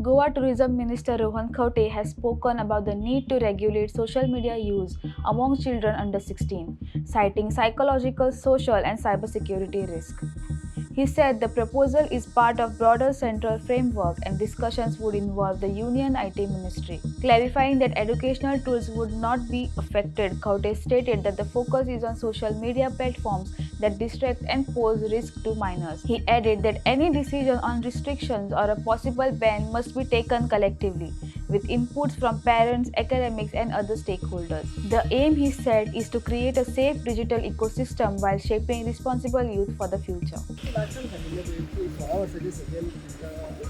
Goa Tourism Minister Rohan Khaunte has spoken about the need to regulate social media use among children under 16, citing psychological, social, and cybersecurity risk. He said the proposal is part of broader central framework and discussions would involve the Union IT Ministry. Clarifying that educational tools would not be affected, Khaunte stated that the focus is on social media platforms that distract and pose risk to minors. He added that any decision on restrictions or a possible ban must be taken collectively, with inputs from parents, academics, and other stakeholders. The aim, he said, is to create a safe digital ecosystem while shaping responsible youth for the future. Last time सांगिल्लें पळय की सोळा वर्साचे सकयल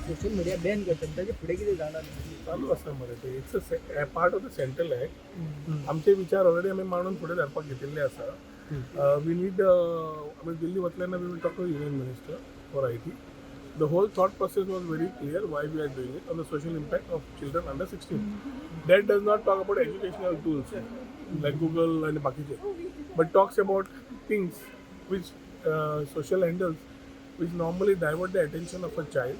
social media Ben करता, ताजे फुडें कितें जाणार? चालू आसा मरे ते. It's a part of the central act. आमचे विचार ऑलरेडी आमी मांडून फुडें धाडपाक घेतिल्ले आसा. We need आमी दिल्ली वतले we will talk to Union Minister for IT. The whole thought process was very clear why we are doing it, on the social impact of children under 16. That does not talk about educational tools like Google and बाकीचे, but talks about things which social handles which normally divert the attention of a child,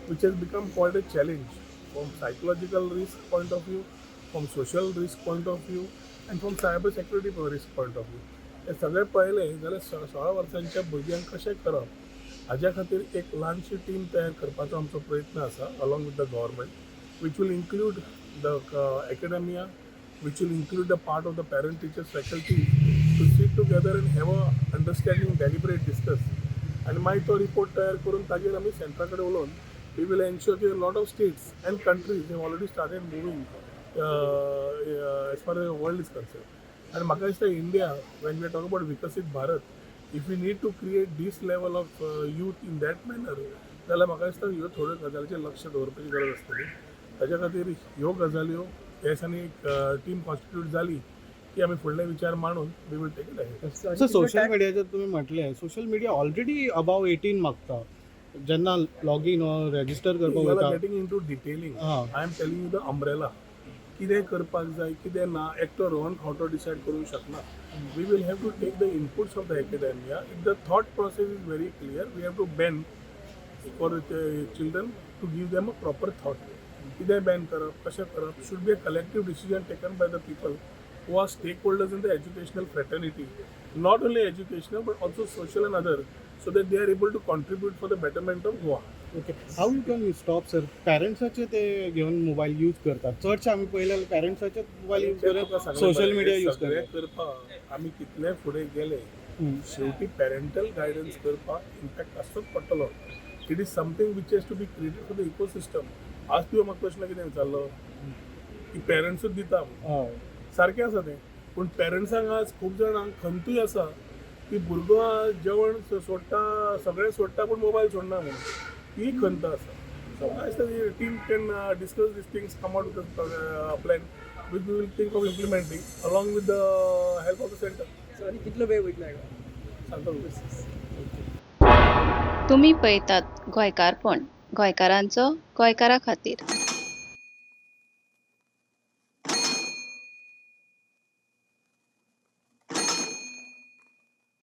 which has become quite a challenge from psychological risk point of view, from social risk point of view, and from cyber security risk point of view. हे सगळें पळयलें जाल्यार 16 वर्सांच्या भुरग्यांक कशें करप हाज्या खातीर एक ल्हानशी टीम तयार करपाचो आमचो प्रयत्न आसा along with the government, which will include the academia, which will include the part of the parent, teachers, faculty, to sit together and have a understanding, deliberate, discuss आणि मागीर तो रिपोर्ट तयार करून ताजेर आमी सेंट्रा कडेन उलोवन we will ensure की lot of states and countries have already started moving as far as world is concerned. आनी म्हाका दिसता, India, when we talk about विकसीत Bharat, if we need to create this level of youth in that manner, जाल्यार म्हाका दिसता ह्यो थोड्यो गजालीचेर लक्ष दवरपाची गरज आसतली. ताच्या खातीर ह्यो गजाल्यो ह्या दिसांनी एक टीम कॉन्स्टिट्यूट जाली की आमी फुडले विचार मांडून we will take it ahead. Sir, social मिडियाचेर तुम्ही म्हटलें, social media already above 18 मागता जेन्ना लॉगीन रेजिस्टर करपाक वता. Getting into detailing. हां. I am telling you the umbrella. कितें करपाक जाय, कितें ना, एकटो रोहन खंवटो डिसायड करूंक शकना. We will have to take the inputs of the academia. If the thought process is very clear, we have to ban for children to give them a proper thought. कितें Ben करप, कशें करप, should be a collective decision taken by the people who are stakeholders in the educational fraternity, not only educational but also social and other, so that they are able to contribute for the betterment of Goa. Okay, how you can stop, sir? पॅरंट्साचे ते घेवन mobile use करतात. चडशे आमी पळयले, पॅरंट्साचे mobile use करून social media use सगळें करतात. करपाक आमी कितले फुडें गेले, शेवटी पॅरेंटल गायडन्स करपाक इम्पॅक्ट आसतोच पडटलो. It is something which has to be created for the ecosystem. आज तुवें म्हाका प्रश्न कितें विचारलो की पेरंट्सूच दिता म्हणून. सारकें आसा तें, पूण पेरंट्सांक आज खूब जाणांक खंतूय आसा की भुरगो आज जेवण सोडटा, सगळें सोडटा, पूण मोबायल सोडना म्हणून. ही खंत आसा. सो म्हाका दिसता team can discuss these things, come out with plan which we will think of implementing along with the help of the center. So आनी कितलो वेळ वयतलो हाका? सांगता. तुमी पळयतात गोंयकारपण, गोंयकारांचो गोंयकारा खातीर.